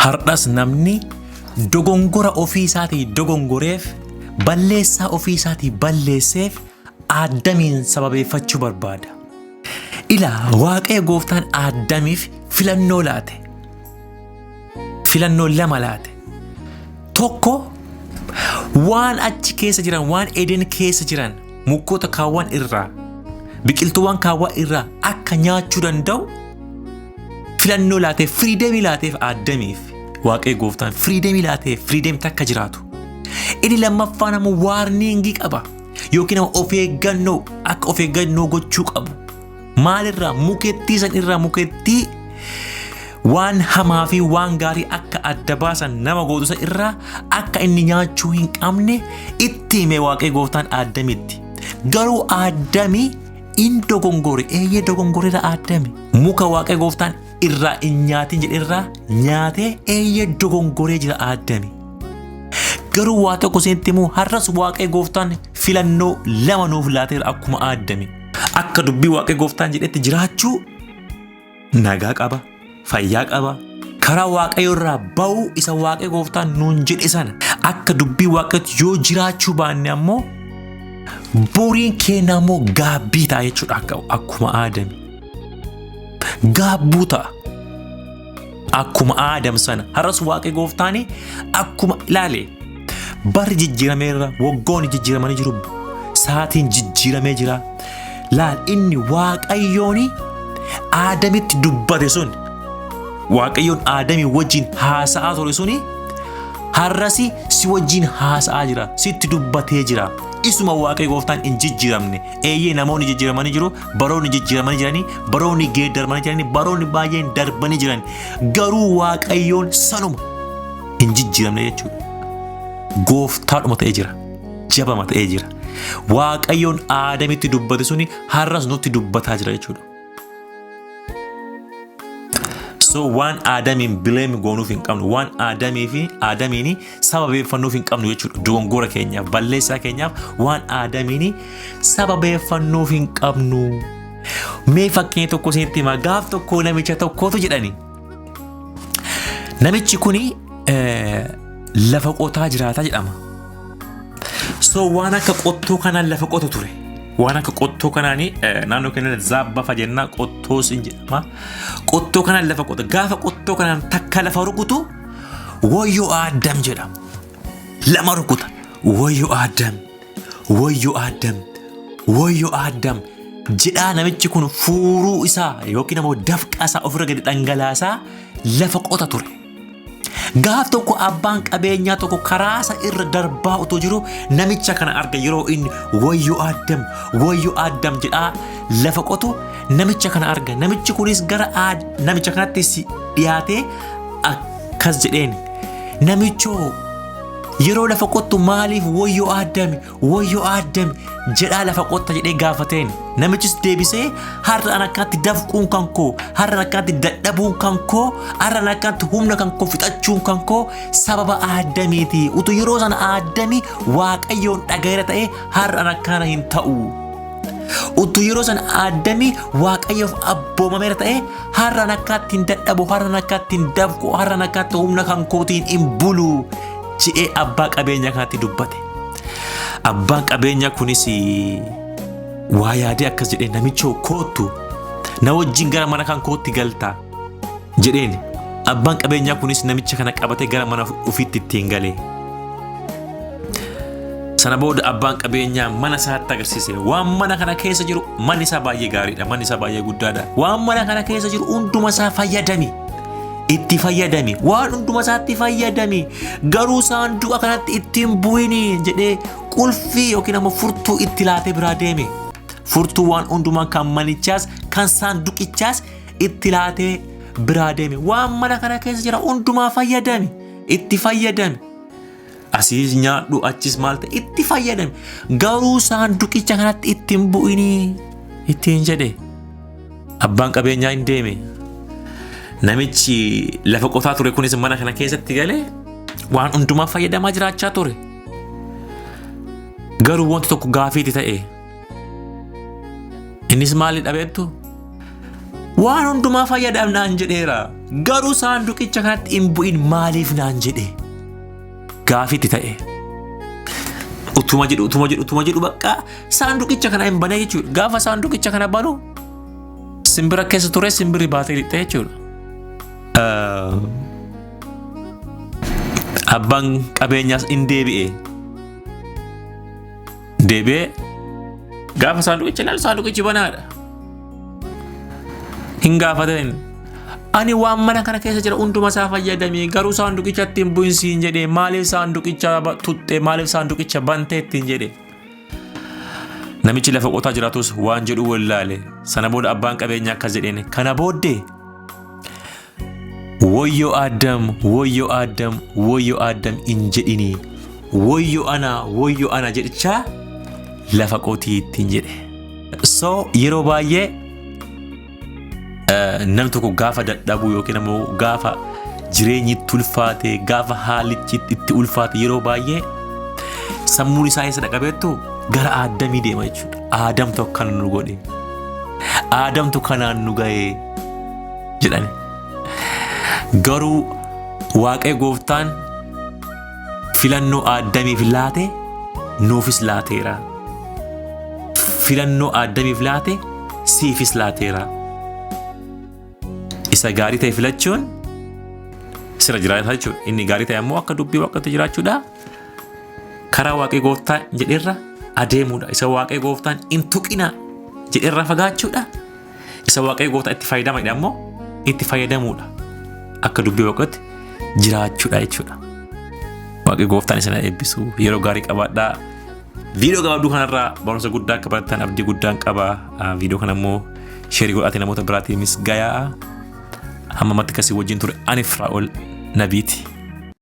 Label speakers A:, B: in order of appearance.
A: Hardhas namni dogongora ofii isaatii dogongoreef, balleessaa ofii isaatii balleesseef Addamiin sababeeffachuu barbaada. Ilaa, Waaqayyo gooftaan Addamiif filannoo laate. Filannoo lama laate. Tokko, waan achi keessa jiran, waan Eden keessa jiran, mukkoota kaawwan irraa, biqiltuuwwan kaawwan irraa akka nyaachuu danda'u filannoo laateef, freedom laateef Addamiif. Waaqayyo gooftaan freedom laateef, freedom takka jiraatu. Inni lammaffaan ammoo warning qaba. Yookiin ammoo of eeggannoo, akka of eeggannoo gochuu qabu. Maalirraa? Mukettii san irraa, mukettii waan hamaa fi waan gaarii akka adda baasan nama gootu san irraa akka inni nyaachuu hin qabne itti hime Waaqayyo gooftaan Addamitti. Garuu Addami in dogongore, eeyyee dogongoreera Addami. Muka Waaqayyo gooftaan irraa hin nyaatin jedhe irraa nyaatee, eeyyee dogongoree jira Addami. Garuu waa tokko isinitti himuu, har'as Waaqayyo gooftaan filannoo lama nuuf laateera akkuma Addami. Akka dubbii Waaqayyo gooftaan jedhetti jiraachuu nagaa qaba, fayyaa qaba. Karaa Waaqayyo irraa ba'uu isa Waaqayyo gooftaan nuun jedhe sana akka dubbii Waaqayyootti yoo jiraachuu baanne ammoo boriin keenya ammoo gaabbii ta'a jechuudha, akkuma Aadami. Gaabbuu ta'a. Akkuma Aadam sana har'as Waaqayyo gooftaan akkuma ilaale, barri jijjiirameera, waggoonni jijjiiramanii jiru, sa'aatiin jijjiiramee jira. Laal, inni Waaqayyoon Aadamitti dubbate sun, Waaqayyoon Aadamii wajjin haasa'aa ture suni har'as si wajjin haasa'aa jira, sitti dubbatee jira. Isuma Waaqayyo gooftaan hin jijjiiramne. Eeyyee, namoonni jijjiiramanii jiru, baroonni jijjiiramanii jiranii, baroonni geeddaramanii jiranii, baroonni baay'een darbanii jiran. Garuu Waaqayyoon sanuma hin jijjiiramne jechuudha. Gooftaadhuma ta'ee jira. Jabama ta'ee jira. Waaqayyoon Aadamitti dubbate suni har'as nutti dubbataa jira jechuudha. So waan Aadamiin blame goonuuf hin qabnu, waan Aadamii fi Aadamiin sababeeffannuuf hin qabnu jechuudha. Dogongora keenyaaf, balleessaa keenyaaf waan Aadamiin sababeeffannuuf hin qabnu. Mee fakkeenya tokko isinitti himaa. Gaaf tokko namicha tokkotu jedhani. Namichi kuni lafa qotaa jiraataa jedhama. So waan akka qottoo kanaan lafa qotu ture. Waan akka qottoo kanaan, naannoo keenya zaabbafa jennaa, qottoos hin jedhama. Qottoo kanaan lafa qota. Gaafa qottoo kanaan takka lafa rukutu, "Wayyoo Addam" jedha. Lama rukuta. "Wayyoo Addam. Wayyoo Addam. Wayyoo Addam" jedhaa namichi kun fuuruu isaa yookiin ammoo dafqa isaa ofirra gadi dhangalaasaa lafa qota ture. Gaaf tokko abbaan qabeenyaa tokko karaa isa irra darbaa otoo jiru namicha kana arga. Yeroo inni "Wayyoo Addam, wayyoo Addam" jedhaa lafa qotu namicha kana arga. Namichi kunis gara namicha kanatti si dhiyaatee akkas jedheen: "Namichoo, yeroo lafa qottu maaliif 'Wayyoo Addami, wayyoo Addami' jedhaa lafa qotta?" jedhee gaafateen. Namichis deebisee, "Har'a an akkanatti dafquun kan koo, har'a an akkanatti dadhabuun kan koo, har'a an akkanatti humna kan koo fixachuun kan koo sababa Addamiiti. Utuu yeroo sana Addami Waaqayyoon dhagayeera ta'e, har'a an akkana hin ta'u. Utuu yeroo sana Addami Waaqayyoof abboomameera ta'e, har'a an akkanatti hin dadhabu, har'a an akkanatti hin dafqu, har'a an akkanatti humna kan kootiin hin bulu" jedhee abbaa qabeenya kanatti dubbate. Abbaan qabeenyaa kunis waa yaadee akkas jedhee: "Namichoo, koottu, na wajjin gara mana kan kootti galtaa" jedheen. Abbaan qabeenyaa kunis namicha kana qabatee gara mana ofiitti ittiin galee. Sana booda abbaan qabeenyaa mana isaatti agarsiise. Waan mana kana keessa jiru, manni isaa baay'ee gaariidha. Manni isaa baay'ee guddaadha. "Waan mana kana keessa jiru hunduma isaa fayyadami. Itti fayyadami. Waan hunduma isaatti fayyadami. Garuu saanduqa kanatti ittiin bu'ini" jedhee qulfii yookiin ammoo furtuu itti laatee biraa deeme. Furtuu waan hundumaa, kan manichaas kan saanduqichaas itti laatee biraa deeme. "Waan mana kana keessa jira hundumaa fayyadami. Itti fayyadami. Asiis nyaadhu, achis maal ta'e itti fayyadami. Garuu saanduqicha kanatti ittiin bu'inii" ittiin jedhe. Abbaan qabeenyaa hin deeme. Namichi lafa qotaa ture kunis mana kana keessatti galee waan hundumaa fayyadamaa jiraachaa ture. Garuu wanti tokko gaafiiti ta'e. Innis maali dhabeettu? "Waan hundumaa fayyadamnaan jedheera. Garuu saanduqicha kanatti hin bu'in maaliif naan jedhe? Gaafiitti ta'e. Utuma jedhu utuma jedhu utuma jedhu bakka saanduqicha kana hin banee jechuudha. Gaafa saanduqicha kana banu simbira keessa ture, simbirri baatee lixxe jechuudha. Abbaan qabeenyaas in deebi'e. Deebi'ee gaafa saanduqicha ilaalu saanduqichi banaadha. Hin gaafatin. Ani waan mana kana keessa jira hunduma isaa fayyadamee, garuu saanduqicha ittiin bu'in siin jedhee, maaliif saanduqicha tuxxee, maaliif saanduqicha bantee ittiin jedhe. Namichi lafa qotaa jiraatus waan jedhu wallaale. Sana booda abbaan qabeenyaa akkas jedheen: kana booddee "Woyyoo Addam, woyyoo Addam, woyyoo Addam" hin jedhini. "Woyyoo ana, woyyoo ana" jedhichaa lafa qotii ittiin jedhe. So yeroo baay'ee namni tokko gaafa dadhabu yookiin immoo gaafa jireenyi itti ulfaate, gaafa haalichi itti ulfaate, yeroo baay'ee sammuun isaa eessa dhaqabeettu? Gara Addamii deema jechuudha. Aadamtu akkana nu godhe. Aadamtu kanaan nu ga'e jedhani. Garuu Waaqayyo gooftaan filannoo Addamiif laate nuufis laateera. Filannoo Addamiif laate siifis laateera. Isa gaarii ta'e filachuun sirra jiraata jechuudha. Inni gaarii ta'e ammoo akka dubbii Waaqatti jiraachuudha. Karaa Waaqayyo gooftaa jedherra adeemuudha. Isa Waaqayyo gooftaan hin tuqina jedherra fagaachuudha. Isa Waaqayyo gooftaa itti fayyadama jedhe ammoo itti fayyadamuudha. Akka dubbii Waaqatti jiraachuudha jechuudha. Waaqayyo gooftaan isin haa eebbisu. Yeroo gaarii qabaadhaa. Viidiyoo gabaabduu kanarraa barumsa guddaa akka barattan abdii guddaan qaba. Viidiyoo kana immoo share godhaatee namoota biraatiinis gayaa. Hamma ammatti akkasii wajjin ture ani Firaa'ol Nabiiti.